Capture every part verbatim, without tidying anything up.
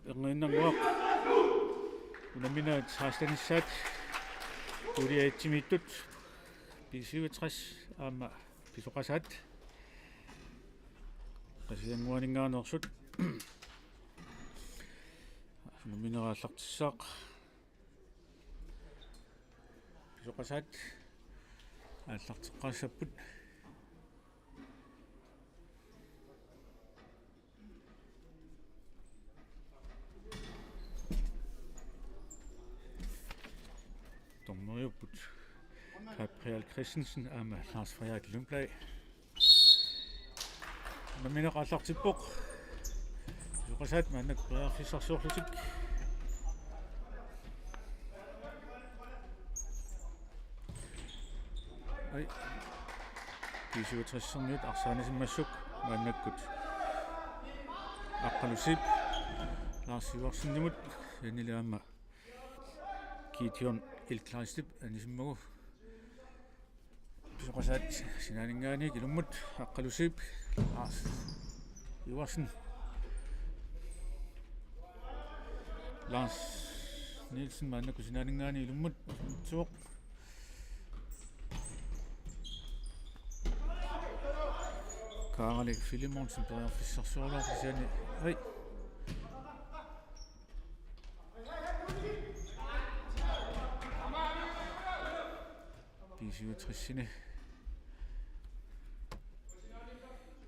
Erniinnannguaq. Unamminerit sekstenissaat. Pulje et-imiittut. B syvogtres aamma Pisoqasaat. Qasigiannguaninngaanneersut. Unamminerit aallartissaaq. Pisoqasaat aallarteqqaassapput. Dommeriupput Gabriel Christensen aamma Lars Frederik Lundblad. Unammineq aallartippoq. Pisoqasaat maannakkut periarfissarsiorlutik. Ai. B syvogtresimiut arsaanisimmassuk maannakkut. Aqqalusiip Lars Iversenimut, kisiannili aamma Gideon Elkleistip anisimmagu. Pisoqasaat sinaaninngaanniit ilummut. Aqqalusiip Lars Iversen. Lars Nielsen maannakkut sinaaninngaanniit ilummut. Tuoq. Kaarali Filemonsen periarfissarsioraluarpoq kisianni. Ai. B syvogtresimi.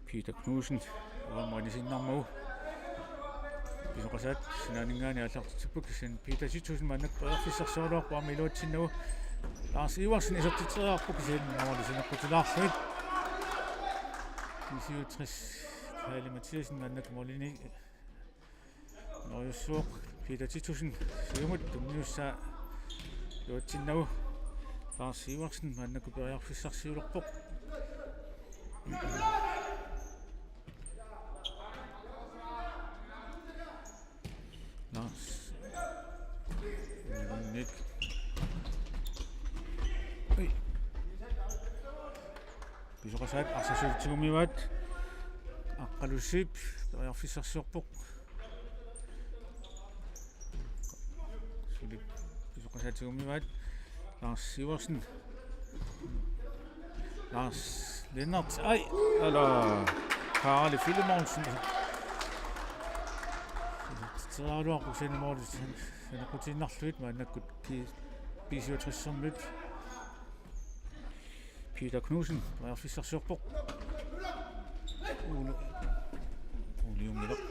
Peter Knudsen, aamma anisiinnarmagu. Pisoqasaat sinaaninngaanniit aallartitsipput, kisianni Peter Titussen maannakkut periarfissarsioraluarpoq aamma iluatsinnagu. Lars Iversen isertitseriarpoq, kisianni måli saneqqutilaarlugu. B syvogtres Kaali Mathiassen maannakkut målini norjussuoq. Peter Titussen siumut tunniussaa iluatsinnagu. Lars Iversen maannakkut periarfissarsiulerpoq. Lars. Nick. Ui. Pisoqasaat arsaq siulleq tigummivaat. Aqqalusiip periarfissarsiorpoq. Suli Pisoqasaat tigummivaat. Lars Iversen. Lars Lennert. Ai, ala. Kaarali Filemonsen. Teraluarpoq kisianni måli saneqqutiinnarlugu maannakkut B syvogtresimiut. Peter Knudsen periarfissarsiorpoq. Ole, Ole Jungelap.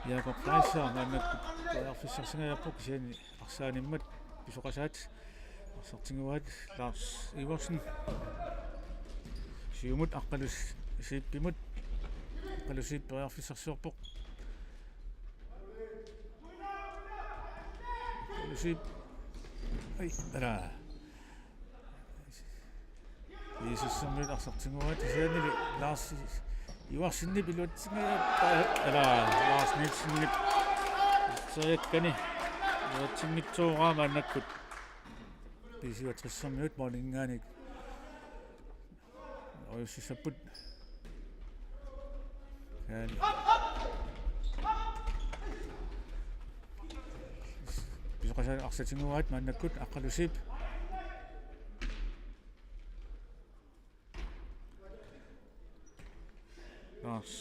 Jakob Fleischer maannakkut periarfissarsingajaarpoq, kisianni arsaanimmat Pisoqasaat arsaq tiguaat. Lars Iversen. Siumut Aqqalusiipimut. Aqqalusiip periarfissarsiorpoq. Aqqalusiip. Ai, ala. Iisissermiut arsaq tiguaat, kisiannili Lars Iversenip iluatsingajaat, ala, Lars Nielsenip iserteriakkani iluatsinngitsooraa maannakkut. B syvogtresimiut måliminngaanniit ojussissapput. Pisoqasaat arsaq tiguaat maannakkut. Aqqalusiip. Lars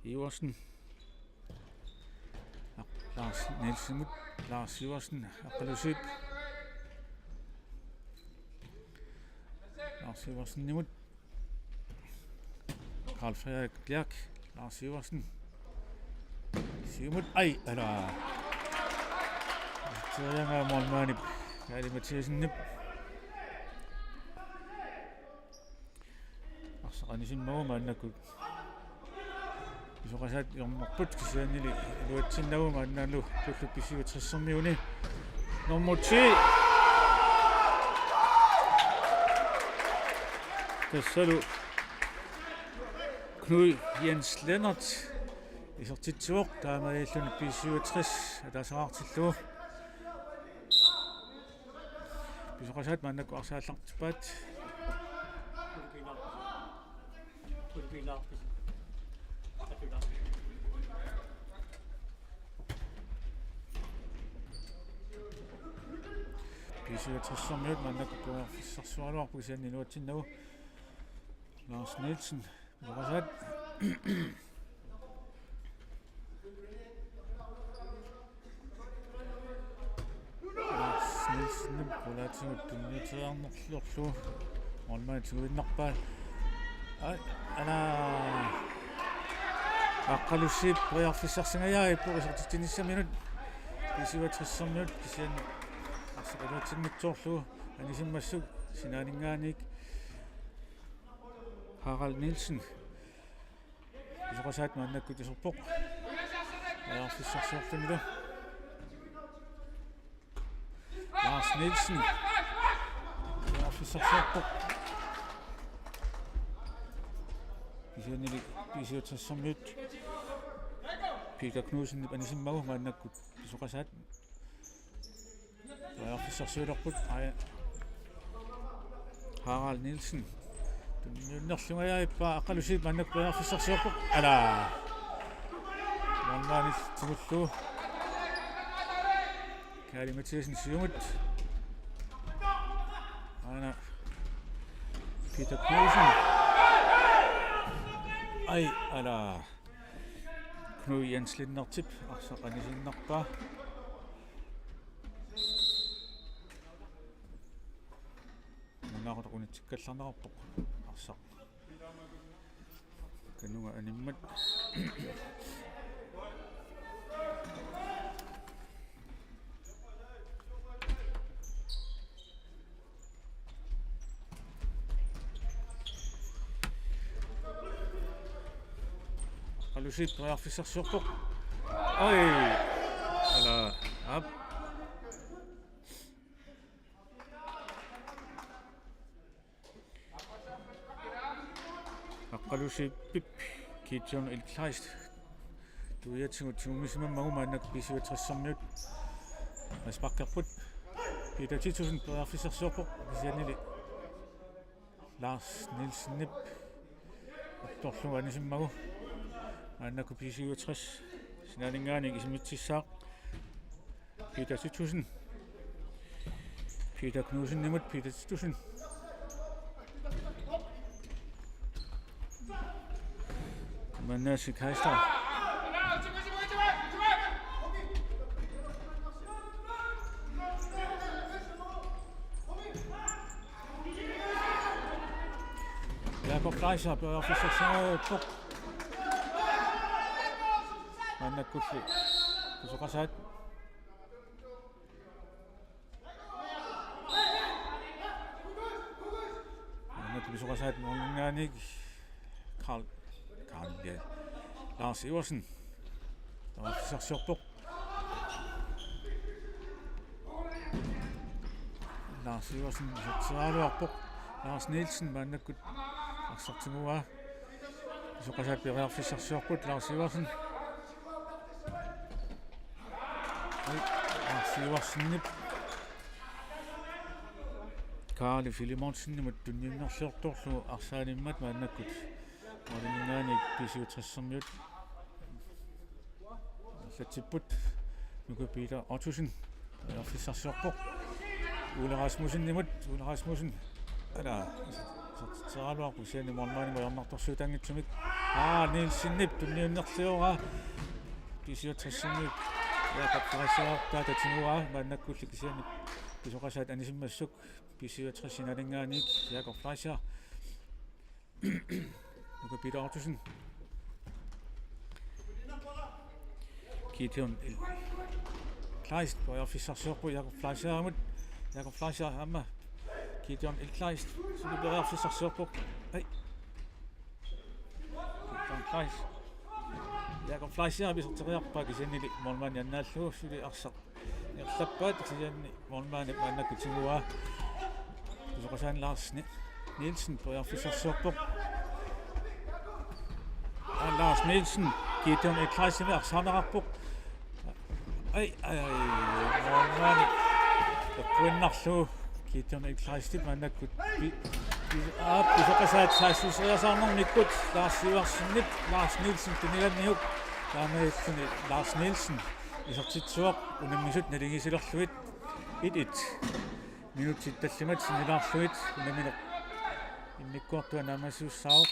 Iversen. Lars Nielsenimut. Lars Iversen. Aqqalusiip. Lars Iversenimut. Karl Frederik Bjerg. Lars Iversen. Siumut. Ai, ala. Terianga målmandip Kaali Mathiassenip. Arsaq anisimmagu maannakkut. Pisoqasaat hjørnerput, kisiannili iluatsinnagu maannaallu tullup B syvogtresimiuni. Nummer ti. Tassalu Knud Jens Lennert isertitsivoq, taamaalilluni B syvogtres ataaseqartillugu. Pisoqasaat maannakkut arsaq aallartippaat. B syvogtressermiut maannakkut periarfissarsioraluarput kisianni iluatsinnagu. Lars Nielsen, Pisoqasaat. Lars Nielsenip qulaatigut tunniuteriarnerlorlu målmandip tiguinnarpaa. Ai, ala. Aqqalusiip periarfissarsingajaarpoq isertitsinissaminnut. B syvogtressermiut kisianni arsaq iluatsinngitsoorlugu anisimmassuk sinaaninngaanniit Harald Nielsen. Pisoqasaat maannakkut iserpoq. Periarfissarsiorlunilu. Lars Nielsen. Periarfissarsiorpoq. Kisiannili B syvogtressermiut Peter Knudsenip anisimmagu maannakkut Pisoqasaat periarfissarsiulerput. Ai. Harald Nielsen. Tunniunnerlungajaarpaa, Aqqalusiip maannakkut periarfissarsiorpoq. Ala. Målmandip tigullugu. Kaali Mathiassen siumut. Aana Peter Knudsen. Ai, ala. Knud Jens Lennertip arsaq anisiinnarpaa. Nunaqutaq unitsikkallarneqarpoq arsaq. Kanunga animmat. Aqqalusiip periarfissarsiorpoq. Ai. Ala. Aap. Aqqalusiip Gideon Kleist. Tuiatsigut tigummisimammagu maannakkut B syvogtressermiut. Frisparkerput. Peter Titussen periarfissarsiorpoq. Kisiannili Lars Nielsenip attorlugu anisimmagu. Maannakkut B syvogtres sinaaninngaanniit isimmitsissaaq. Peter Titussen. Peter Knudsenimut Peter Titussen. Manasi Kaiser. Jakob Fleischer periarfissarsiorpoq. Maannakkulli Pisoqasaat. Maannakkut Pisoqasaat måliminngaanniit Karl, Karl, ja. Lars Iversen. Periarfissarsiorpoq. Lars Iversen isertitseriaraluarpoq. Lars Nielsen maannakkut arsaq tiguaa. Pisoqasaat periarfissarsiorput, Lars Iversen. Ai, Lars Iversenip Kaali Filemonsenimut tunniunnerliortorlugu arsaq animmat maannakkut. Måliminngaanniit B syvogtressermiut allatsipput. Nuka Peter Ottosen periarfissarsiorpoq. Ole Rasmussenimut, Ole Rasmussen. Ala, isertitseriaraluarpoq kisianni målmandimut ajornartorsiutaanngitsumik. Aa, Nielsenip tunniunnerlioraa. B syvogtressermiut Jakob Fleischer taava tiguaa, maannakkulli kisianni Pisoqasaat anisimmassuk. B syvogtres sinaaninngaanniit Jakob Fleischer. Nuka Peter Ottosen. Gideon Kleist periarfissarsiorpoq Jakob Fleischerimut. Jakob Fleischer aamma. Gideon Kleist suli periarfissarsiorpoq. Ai. Gideon Kleist. Jakob Fleischerimut iserteriarpaa kisiannili målmandi annaallugu suli arsaq ingerlappaat, kisianni målmandip maannakkut tiguaa. Pisoqasaat Lars Ni-, Nielsen periarfissarsiorpoq. Aa, Lars Nielsen, Gideon Kleistimit arsaarneqarpoq. Ai, ai, ai, målmandi eqquinnarlugu Gideon Kleistip maannakkut pi-, pi-, aa, Pisoqasaat saassusseriasaarnermikkut Lars Iversenip Lars Nielsen tunnilanniuk, taamaalilluni Lars Nielsen isertitsivoq unammisut naligiisilerlugit. Et et. Minutsit tallimat sinnilaarlugit unammineq immikkoortua naammassisussaavoq.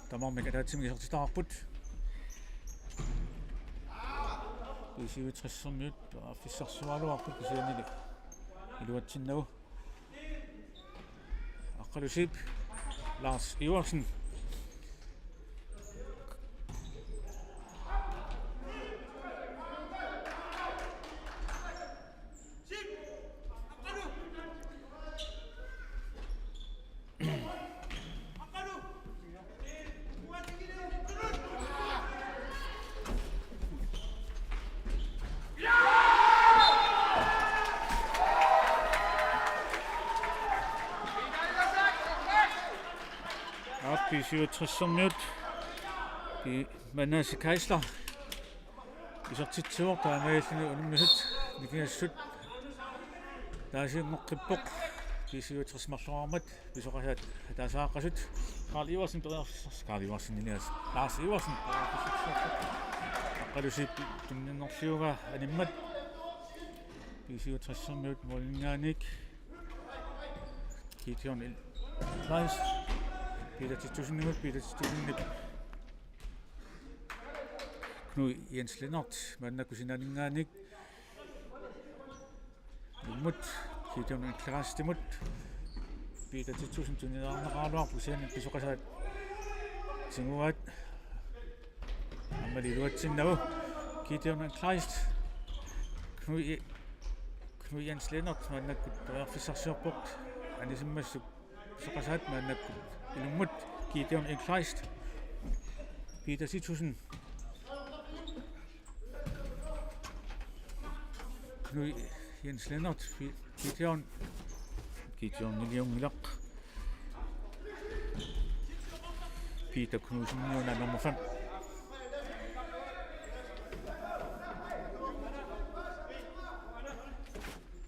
Tamarmik ataatsimik isertitaqarput. B-syvogtressermiut periarfissarsioraluarput kisiannili iluatsinnagu. Aqqalusiip, Lars Iversen. Aap, B-syvogtressermiut. Pi-, Manase Geisler isertitsivoq, taamaalilluni unammisut nikingassut taasinngoqqippoq. B-syvogtres marloraarmat Pisoqasaat ataasiaqqasut. Karl Iversen periarfissarsiorpoq. Karl Iversen, Elias. Lars Iversen periarfissarsiorpoq. Aqqalusiip tunniunnerliugaa animmat. B-syvogtressermiut måliminngaanniit. Gideon Kleist. Peter Titussenimut, Peter Titussen. Knud Jens Lennert maannakkut sinaaninngaanniit. Ilummut Gideon Kleistimut. Peter Titussen tunniunneqaraluarpoq, kisianni Pisoqasaat tiguaat. Aammali iluatsinnagu. Gideon Kleist. Knud Je-, Knud Jens Lennert maannakkut periarfissarsiorpoq. Anisimmassuk Pisoqasaat maannakkut ilummut. Gideon Kleist. Peter Titussen. Knud Jens Lennert, Pi-, Gideon. Gideon million milaq. Peter Knudsen, Jona nummer fem.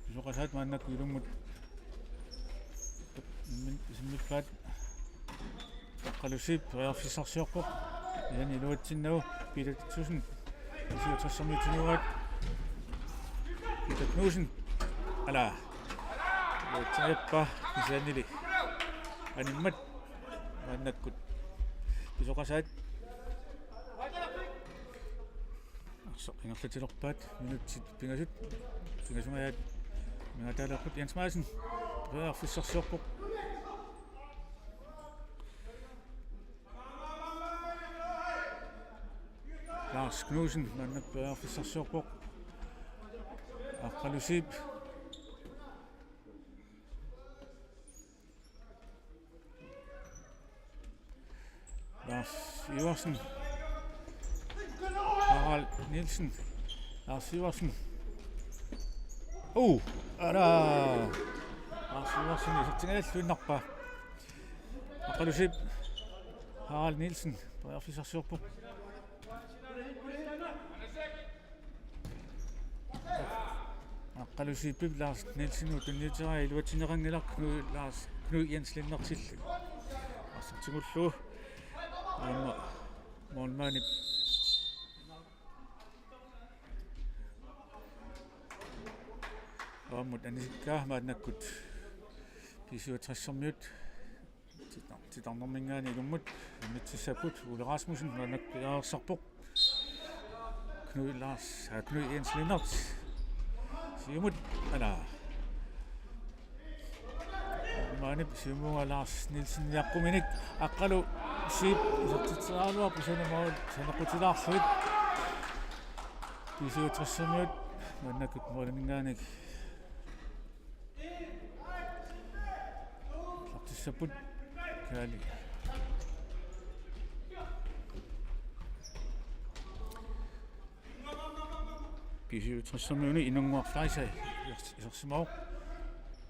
Pisoqasaat maannakkut ilummut. Min-, isimmippaat. Aqqalusiip periarfissarsiorpoq. Kisianni iluatsinnagu. Peter Titussen. B-syvogtressermiut tiguaat. Peter Knudsen. Ala. Iluatsinngilaq. Kisiannili animmat. Maannakkut Pisoqasaat. Arsaq ingerlatilerpaat, minutsit pingasut. Pingasungajaat mingataaleqqut. Jens Madsen periarfissarsiorpoq. Lars Knudsen maannakkut periarfissarsiorpoq. Aqqalusiip. Lars Iversen. Harald Nielsen. Lars Iversen. Uh, ala. Lars Iversen isertingajalluinnarpaa. Aqqalusiip. Harald Nielsen periarfissarsiorpoq. Aqqalusiip Lars Nielsenimut tunniuteraa, iluatsinneqanngilaq. Knud Lars, Knud Jens Lennertillu. Arsaq tigullugu. Aamma målmandip avammut anisikkaa. Maannakkut B-syvogtressermiut titar-, titarnerminngaanniit ilummut isimmitsissapput. Ole Rasmussen maannakkut periarfissarsiorpoq. Knud Lars, aa, Knud Jens Lennert. Siumut, ala. Maanip siumuugaa Lars Nielsen niaqquminik. Aqqalusiip isertitseraluarpoq, kisianni mål saneqqutilaarlugu. B-syvogtressermiut maannakkut måliminngaanniit aallartissapput. Kaali. B-syvogtressermiuni Inannguaq Fleischer isers-, isersimavoq.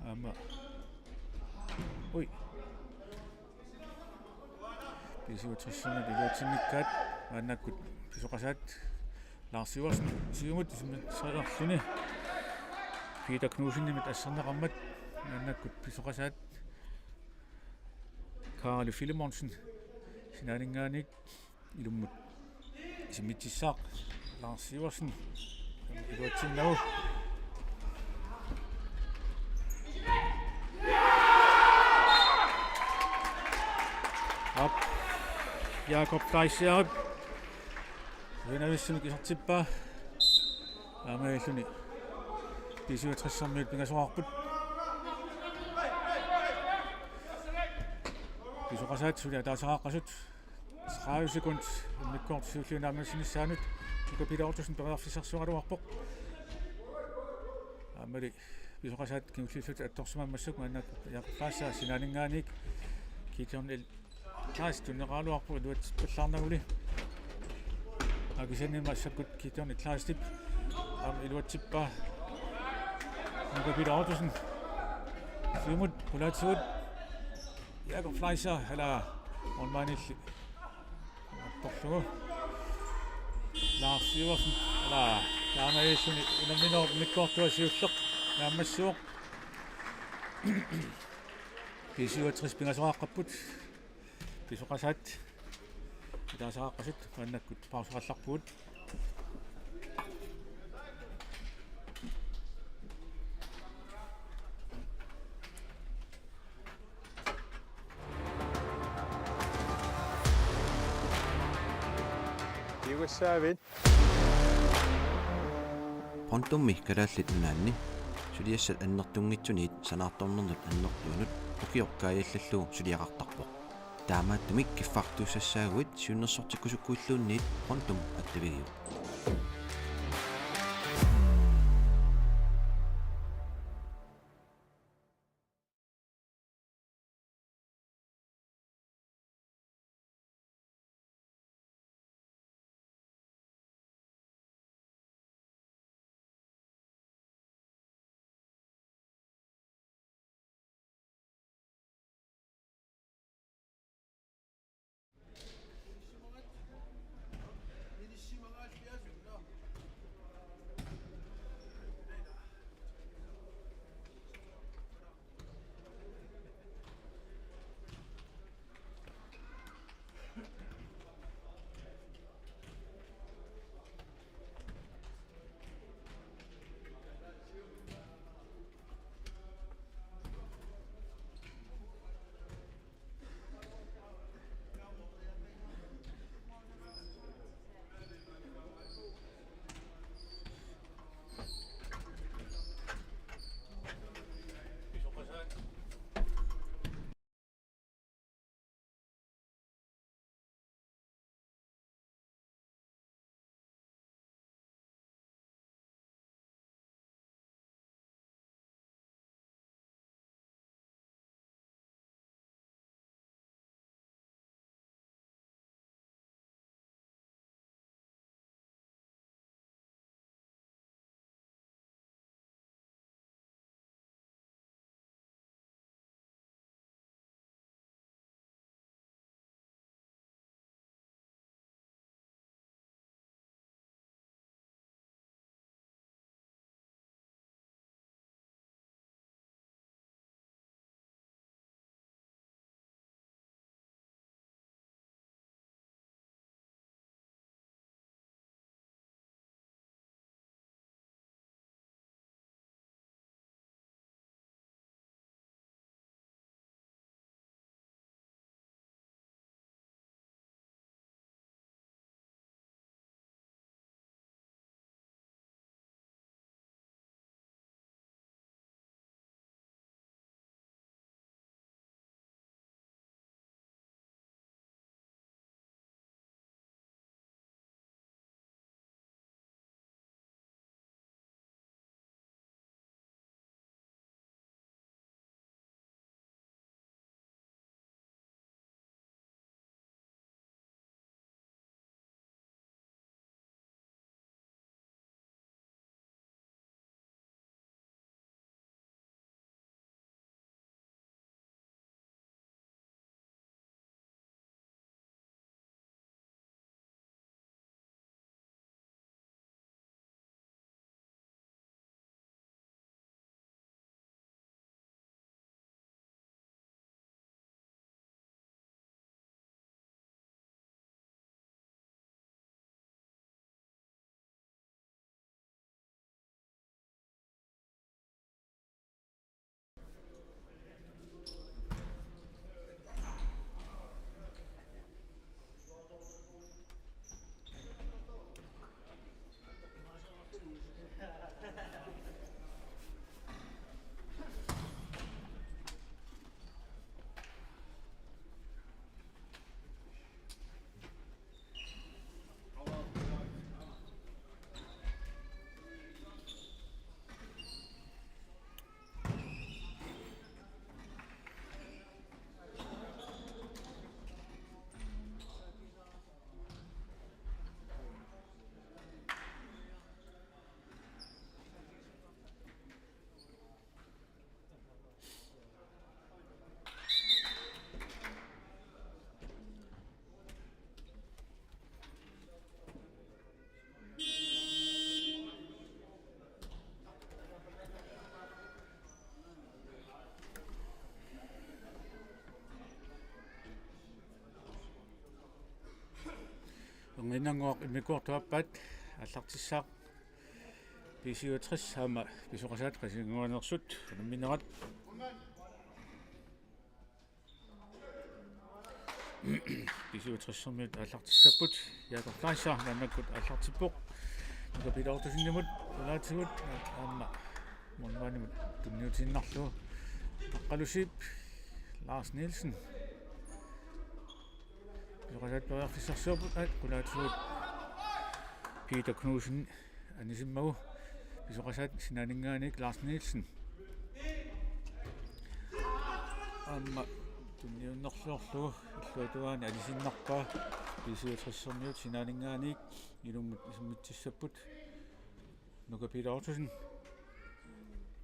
Aamma. Ui. B-syvogtressermiut iluatsinngikkaat, maannakkut Pisoqasaat. Lars Iversen siumut isimmitseriarluni. Peter Knudsenimit asserneqarmat, maannakkut Pisoqasaat. Karl Filemonsen sinaaninngaanniit ilummut isimmitsissaaq. Lars Iversen iluatsinnagu. Jakob Fleischerip unavissumik isertippaa. Aamma illuni B-syvogtressermiut pingasoqarput. Pisoqasaat suli ataasiaqqasut. Tredive sekund immikkoortut siulliit naammassinissaannut. Nuka Peter Ottosen periarfissarsioraluarpoq. Aammali Pisoqasaat kingulliullutik attorsimammassuk maannakkut Jakob Fleischer sinaaninngaanniit Gideon L. Klaas tunniukkaluarpoq iluatsippallaarnaguli. Akisani massakkut Gideon L. Klaasip aamma iluatsippaa. Nuka Peter Ottosen. Siumut, pulatsigut. Jakob Fleischer, ala, målmandilli. Attorlugu. Lars Iversen, ala, taamaalilluni unamminerup immikkoortua siulleq naammassivoq. B-syvogtres pingasoqaqqapput. Pisoqasaat ataasiaqqasut maannakkut pauseqallarpugut. Iugassaavit. Pontummi Kalaallit Nunaanni suliassat annertunngitsuniit sanaartornernut annertuunut ukioq kaajallallugu suliaqartarpoq. Taamaattumik kiffartuussassaaguit siunnersortikkusukkuilluunniit Pontum attavigiuk. Nannguaq immikkoortup aappaat aallartissaaq. B syvogtres aamma Pisoqasaat Qasigiannguaneersut unamminerat. B syvogtres-ermiut aallartissapput. Jakob Fleischer maannakkut aallartippoq. Nuka Peter Ottosenimut qulaatigut aamma målmandimut tunniutiinnarlugu. Aqqalusiip Lars Nielsen. Pisoqasaat periarfissarsiorput, ai, qulaatigut Peter Knudsen anisimmagu. Pisoqasaat sinaaninngaanniit Lars Nielsen. Aamma tunniunnerlugu illuatungaani anisiinnarpaa. B syvogtres-ermiut sinaaninngaanniit ilummut isimmitsissapput. Nuka Peter Ottosen.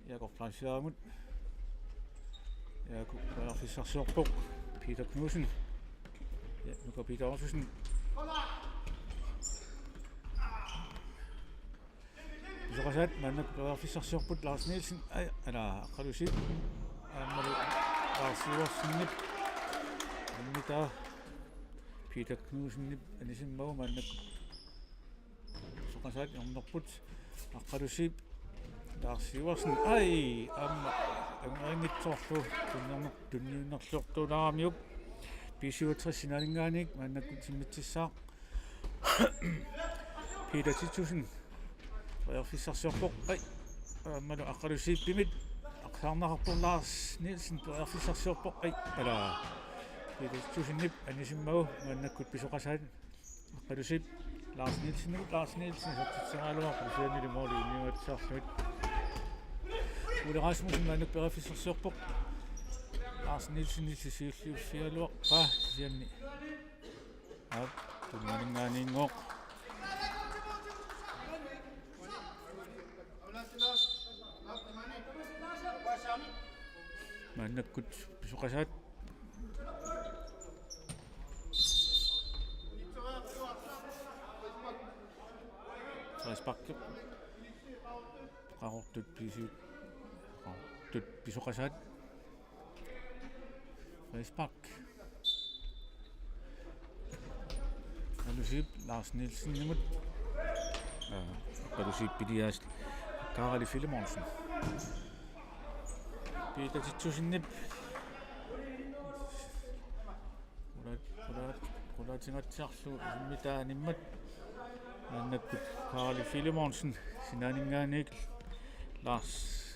Jakob Fleischerimut. Jakob periarfissarsiorpoq. Peter Knudsen. Ja, Nuka Peter Ottosen. Pisoqasaat maannakkut periarfissarsiorput Lars Nielsen. Ai, ala, Aqqalusiip. Aammalu Lars Iversenip. Aamma Peter Knudsenip anisimmagu maannakkut. Pisoqasaat hjørnerput. Aqqalusiip Lars Iversen. Ai, aamma angerinngitsoorlu tunniunner-, tunniunnerluartuulaaramiuk. B syvogtres sinaaninngaanniit maannakkut isimmitsissaaq. Peter Titussen periarfissarsiorpoq. Ai, aammalu Aqqalusiipimit aqqaneqarpoq Lars Nielsen periarfissarsiorpoq. Ai, ala. Peter Titussenip anisimmagu maannakkut Pisoqasaat. Aqqalusiip Lars Nielsenimut, Lars Nielsen isertitseriaraluarpoq kisiannili måli unniuatsiarlugit. Ole Rasmussen maannakkut periarfissarsiorpoq. Lars Nielsenip siulliuffigaluarpaa kisianni. Aap, tunniunninngaanniinngooq. Maannakkut Pisoqasaat. Frispark. Qaqortut B syv. Qaqortut Pisoqasaat. Frispark. Aqqalusiip Lars Nielsenimut. Aa, Aqqalusiip piliaas Karali Filemonsen. Peter Titussenip. Qulaat-, qulaat-, qulaatigatsiarlu isimmitaa animmat. Maannakkut Karali Filemonsen sinaaninngaanniit Lars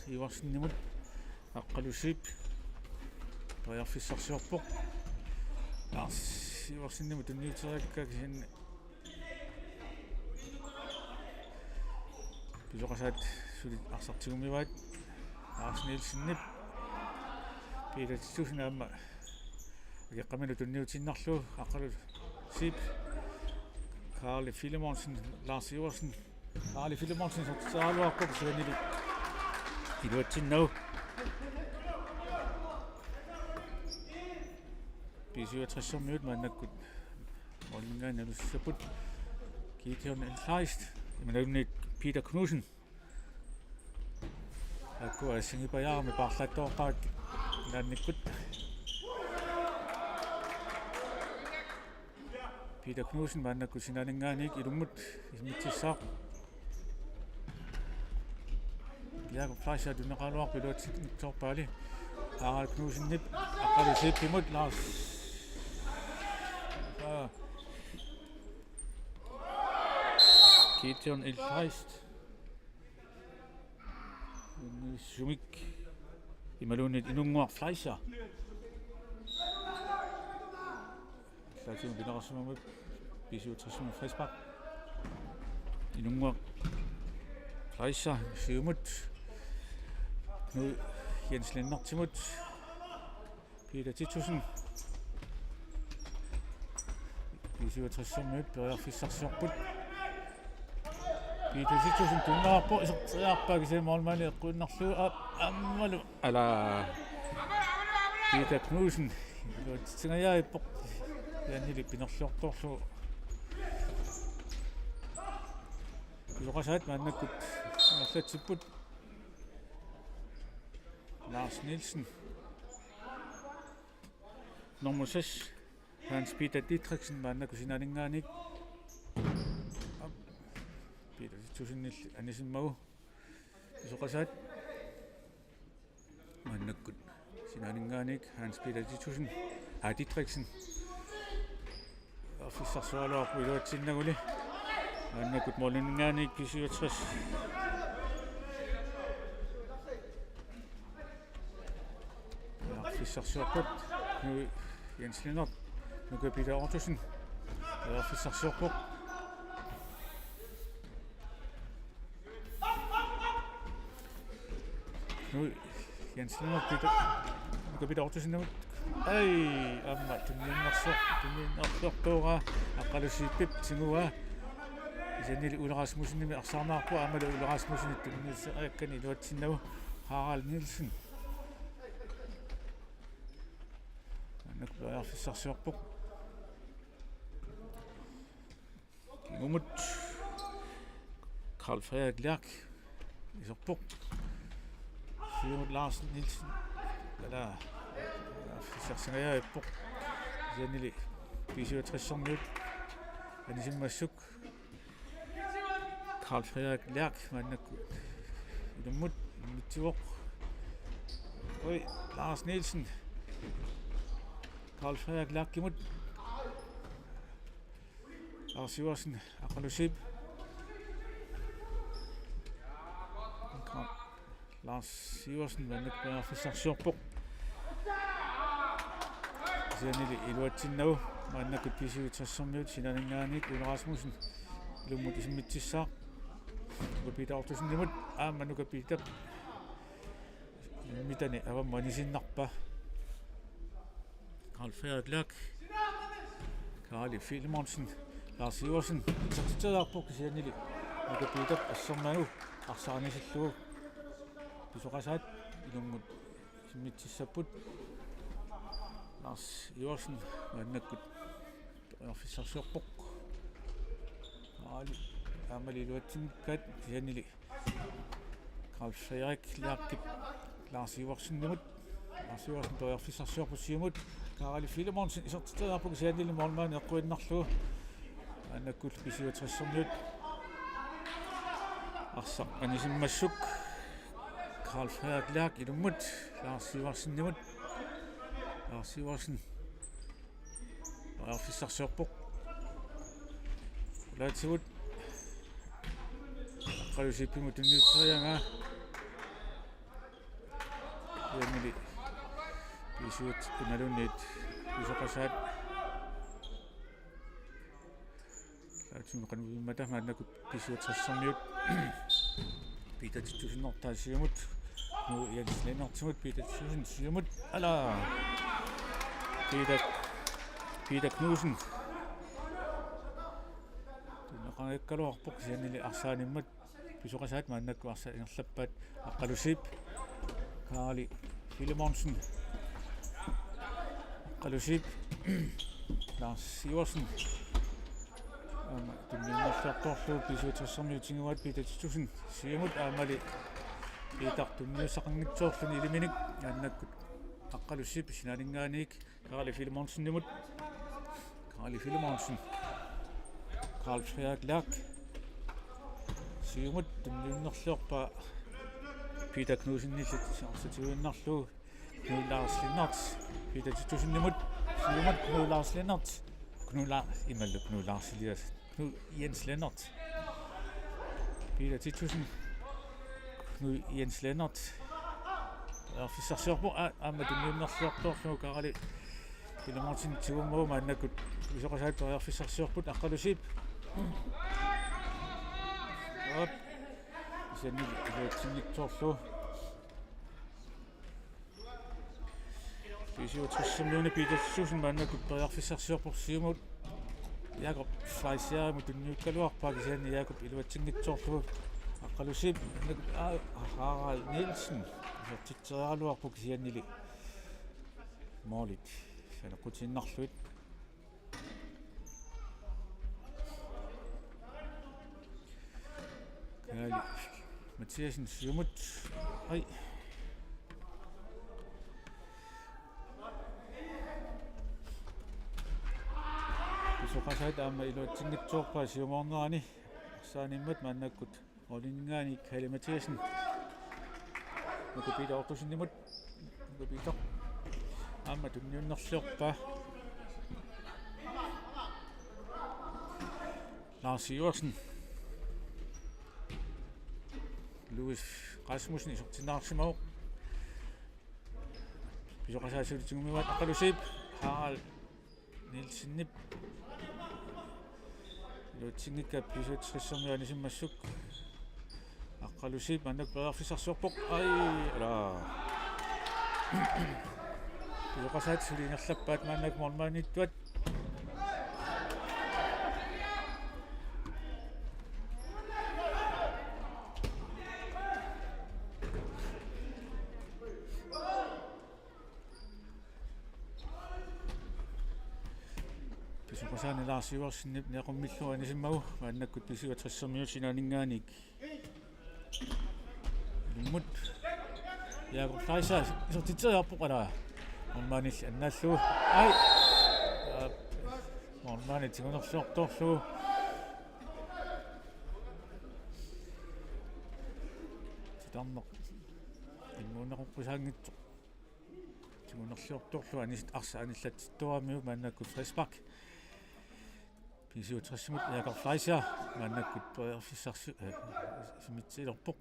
Iversenimut. Aqqalusiip periarfissarsiorpoq. Lars Iversenimut tunniuteriaraa kisianni Pisoqasaat suli arsaq tigummivaat. Lars Nielsenip Peter Titussen aamma akeqqamilu tunniutiinnarlugu. Aqqalusiip Karali Filemonsen, Lars Iversen. Karali Filemonsen isertitseriaraluarpoq kisiannili iluatsinnagu. B syvogtres-ermiut maannakkut målinngaanniit nalussapput. Gideon Kleist imaluunniit Peter Knudsen. Aakkua assigiipajaarami paarlaattoqaat ilaannikkut. Peter Knudsen maannakkut sinaaninngaanniit ilummut isimmitsissaaq. Jakob Fleischer tunniunneqaraluarpoq iluatsinngitsoorpaali. Harald Knudsenip Aqqalusiipimut Lars. Aa. Gideon Kleist. Sumik imaluunniit Inunnguaq Fleischer. Aallaatigut pineqarsimammat B syvogtres-ermiut frispark. Inunnguaq Fleischer siumut. Knud Jens Lennertimut. Peter Titussen. B syvogtres-ermiut periarfissarsiorput. Peter Titussen tunniunneqarpoq isertitseriarpaa kisianni målmandi eqquinnarlugu a-, aammalu. Ala. Peter Knudsen. Iluatsitsingajaappoq. Kisiannili pinerluartorlugu. Pisoqasaat maannakkut ingerlatsipput. Lars Nielsen. Nummer seks, Hans Peter Didriksen, maannakkut sinaaninngaanniit. Peter Titussen anisimmagu Pisoqasaat. Maannakkut sinaaninngaanniit Hans Peter Titussen, aa, Didriksen. Periarfissarsioraluarpoq iluatsinnaguli. Maannakkut måliminngaanniit B syvogtres. Periarfissarsiorput. Nu Jens Lennert. Nuka Peter Ottosen. Periarfissarsiorpoq. Nu Jens Lennert, Peter, Nuka Peter Ottosen. Ai, aamma tunniunnersoq, tunniunnersortoora Aqqalusiip tiguaa. Kisiannili Ole Rasmussenimit arsaarneqarpoq, aammalu Ole Rasmussenip tunniusseriakkani iluatsinnagu Harald Nielsen. Maannakkut periarfissarsiorpoq. Kingumut Karl Frederik Lerch iserpoq. Siumut Lars Nielsen. Ala, periarfissarsingajaappoq. Kisiannili B syvogtressermiut anisimmassuk. Karl Frederik Lerch maannakkut ilummut, ilummitsivoq. Oi, Lars Nielsen. Karl Frederik Lerchimut. Lars Iversen, Aqqalusiip. Lars Iversen, maannakkut periarfissarsiorpoq. Kisiannili iluatsinnagu, maannakkut B syvogtressermiut sinaaninngaanniit Ole Rasmussen ilummut isimmitsissaaq. Nuka Peter Ottosenimut, aamma Nuka Peter. Mitani avammut anisiinnarpaa. Karl Frederik Lerch. Karli Filemonsen. Lars Iversen. Isertitseriarpoq kisiannili Nuka Peter assermaagu arsaq anisillugu. Pisoqasaat ilummut isimmitsissapput. Lars Iversen maannakkut periarfissarsiorpoq. Karli aammali iluatsinngikkaat kisiannili Karl Frederik Lerchip Lars Iversenimut. Lars Iversen periarfissarsiorpoq siumut. Karli Filemonsen isertitseriarpoq kisiannili målmand eqquinnarlugu. Maannakkut B syvogtressermiut arsaq anisimmassuk. Karl Frederik Lerch ilummut Lars Iversenimut. Lars Iversen periarfissarsiorpoq. Qulaatigut Aqqalusiipimut tunniusseriaraa. Kisiannili B syv imaluunniit Pisoqasaat. Qulaatigut qanoq ivimmata maannakkut B syvogtressermiut. Peter Titussen ortaa siumut. Nu Jens Lennertimut, Peter Titussen siumut. Ala. Peter, Peter Knudsen. Tunneqanngikkaluarpoq kisiannili arsaanimmat. Pisoqasaat maannakkut arsaq ingerlappaat. Aqqalusiip. Karli Filemonsen. Aqqalusiip. Lars Iversen. Aamma tunniunnerluartorlugu B syvogtressermiut tiguaat Peter Titussen siumut aammali Peter tunniussaqanngitsoorluni iliminik maannakkut Aqqalusiip sinaaninngaanniit Karli Filemonsenimut. Karli Filemonsen. Karl Frederik Lerch. Siumut tunniunnerluarpaa Peter Knudsenillu arsaq tiguinnarlugu. Knud Lars Lennert. Peter Titussenimut. Siumut Knud Lars Lennert. Knud Lars, imalu Knud Lars Elias. Knud Jens Lennert. Peter Titussen. Knud Jens Lennert. Periarfissarsiorpoq, aa, aamma tunniunnerluartorlugu Karli Filemonsen tigummagu maannakkut Pisoqasaat periarfissarsiorput. Aqqalusiip. Op. Kisianni iluatsinngitsoorlugu. B syvogtressermiuni Peter Titussen maannakkut periarfissarsiorpoq siumut. Jakob Fleischerimut tunniukkaluarpaa kisianni Jakob iluatsinngitsoorlugu. Aqqalusiip, aa, Harald Nielsen isertitseriaraluarpoq kisiannili målit saneqqutiinnarlugit. Karli Mathiassen siumut. Ai. Pisoqasaat aamma iluatsinngitsoorpaa siumoornerani. Taanimmat maannakkut Olingani Kalle Mathiassen. Nuka Peter Ottosenimut. Nuka Peter. Aamma tunniunnerliorpaa. Lars Iversen. Louis Rasmussen isertinneqarsimavoq. Pisoqasaat suli tigumivaat, Aqqalu Zeeb, Harald Nielsenip. Iluatsinngikkaa B syvogtressermiut anisimmassuk. Aqqalu Zeeb maannakkut periarfissarsiorpoq. Ai, ala. Pisoqasaat suli ingerlappaat maannakkut målmandiittuat. Pisoqasaani Lars Iversenip niaqummillugu anisimmagu maannakkut B syvogtressermiut sinaaninngaanniit. Ilummut. Jakob Fleischer isertitseriarpoq, ala. Målmandilli annaallugu. Ai. Aa, målmandi tigunerliortorlugu. Titarneq immuunneqoqqusaanngitsoq. Tigunerliortorlugu anis-, arsaq anillatsittuaramiuk maannakkut frispark. B syvogtressermiut Jakob Fleischer maannakkut periarfissarsi-, eh, isimitsilerpoq.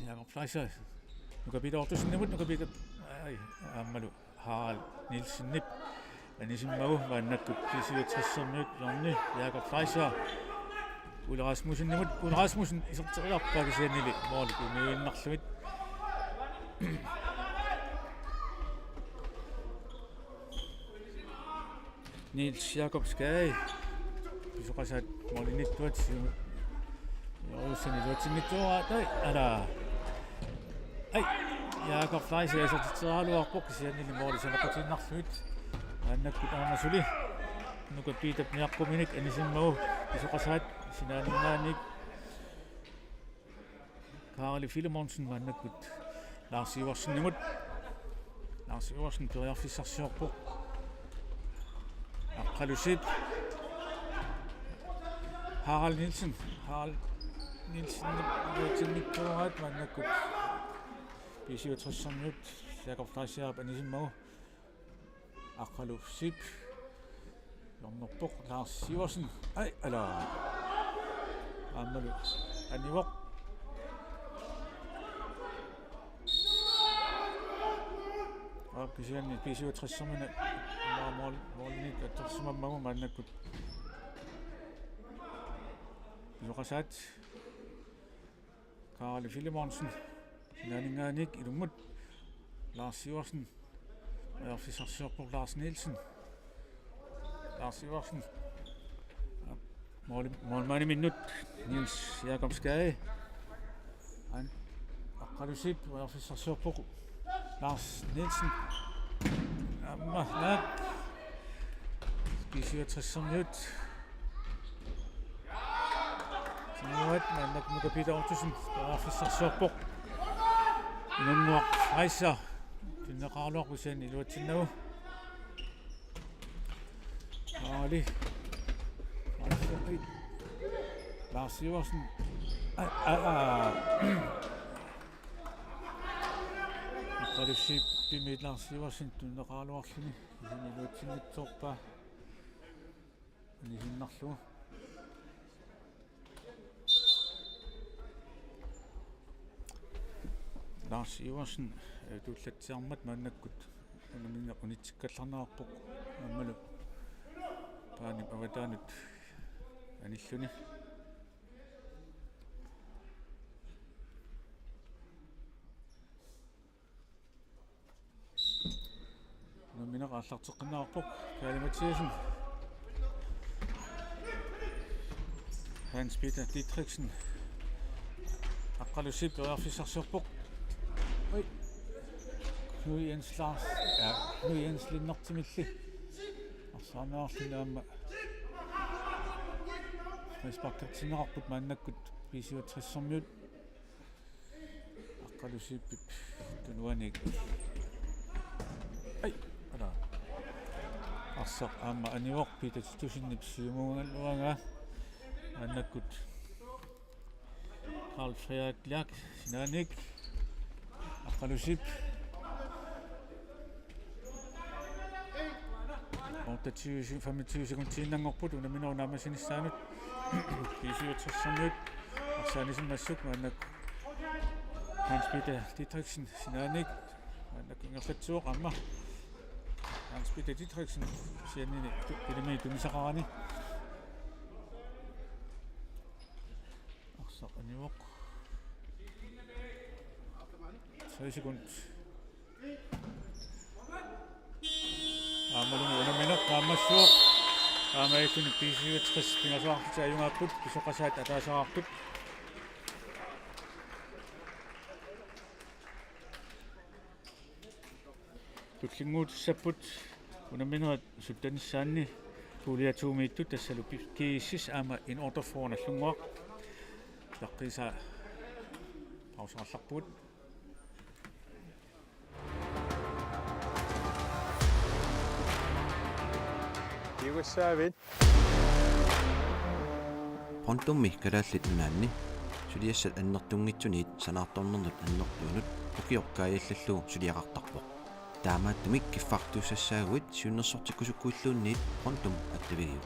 Jakob Fleischer. Nuka Peter Ottosenimut, Nuka Peter, ai, aammalu Harald Nielsenip anisimmagu maannakkut B syvogtressermiut hjørne, Jakob Fleischer. Ole Rasmussenimut, Ole Rasmussen iserteriarpaa kisiannili måli tunniuinnarlugu. Niels Jakob Skade. Pisoqasaat målimiittuat siumut. Jorussan iluatsinngitsoorpaa, tai, ala. Ai, Jakob Fleischer isertitseriaraluarpoq kisiannili måli saneqqutiinnarlugu. Maannakkut aamma suli Nuka Peterip niaqquminik anisimmagu Pisoqasaat sinaaninngaanniit. Karli Filemonsen maannakkut Lars Iversenimut. Lars Iversen periarfissarsiorpoq. Aqqalu Zeeb. Harald Nielsen. Harald Nielsen iluatsinngitsoorpaa maannakkut B syvogtressermiut Jakob Fleischerip anisimmagu. Aqqalu Zeeb. Hjørnerpoq Lars Iversen. Ai, ala. Aammalu anivoq. Aap, kisianni B syvogtressermiut. Aamma mål-, målimiit attorsimammagu maannakkut. Pisoqasaat. Karli Filemonsen. Sinaaninngaanniit ilummut. Lars Iversen. Periarfissarsiorpoq Lars Nielsen. Lars Iversen. Mål-, målmandiminnut Niels Jakob Skade. An-, Aqqalu Zeeb periarfissarsiorpoq Lars Nielsen. Aamma naak. B syvogtressermiut. Sinuat maannakkut Nuka Peter Ottosen periarfissarsiorpoq. Inunnguaq Fleischer. Tynneqaraluarpoq kisianni iluatsinnagu. Aali. Lars Iversen. Aa, aa, aa. Aqqalu Zeebimit Lars Iversen tynneqaraluarluni. Kisianni iluatsinngitsoorpaa. Anisiinnarlugu. Lars Iversen, eh, tuullatsiarmat maannakkut unammineq unitsikkallarneqarpoq aammalu paanip avataanut anilluni. Unammineq aallarteqqinneqarpoq, Kalle Mathiassen. Hans Peter Didriksen. Aqqalu Zeeb periarfissarsiorpoq. Oi. Knud Jens Lars. Ja, Knud Jens Lennertimilli. Arsaarneqarluni aamma. Frisparkertinneqarput maannakkut B syvogtressermiut. Aqqalu Zeebip tunuaniit. Ai, ala. Arsaq aamma anivoq Peter Titusenip siumuugaluaraa. Maannakkut Karl Frederik Lerch sinaaniit. Aqqalusiip. Otteogtyve, femogtyve sekundiinnanngorput unamminerup naammassinissaanut. B syvogtres-ermiut arsaanisimmassuk maannakkut Hans Peter Didriksen sinaaniit. Maannakkut ingerlatsivoq aamma Hans Peter Didriksen kisiannili tu-, ilami tunisaqarani. Arsaq anivoq. Tre sekund. Aammalu unammineq naammassivoq. Aamma B syvogtres pingasoqarlutik ajugaapput, Pisoqasaat ataaseqarput. Tullinnguutissapput unamminerit syttenissaanni pulje to-miittut, tassalu P-, G S S aamma N otteogfyrre nallunnguaq. Taqqiisa pauseqarlarpugut. Iugassaavit. Pontummi Kalaallit Nunaanni suliassat annertunngitsuniit sanaartornernut annertuunut ukioq kaajallallugu suliaqartarpoq. Taamaattumik kiffartuussassaaguit siunnersortikkusukkuilluunniit Pontum attavigiuk.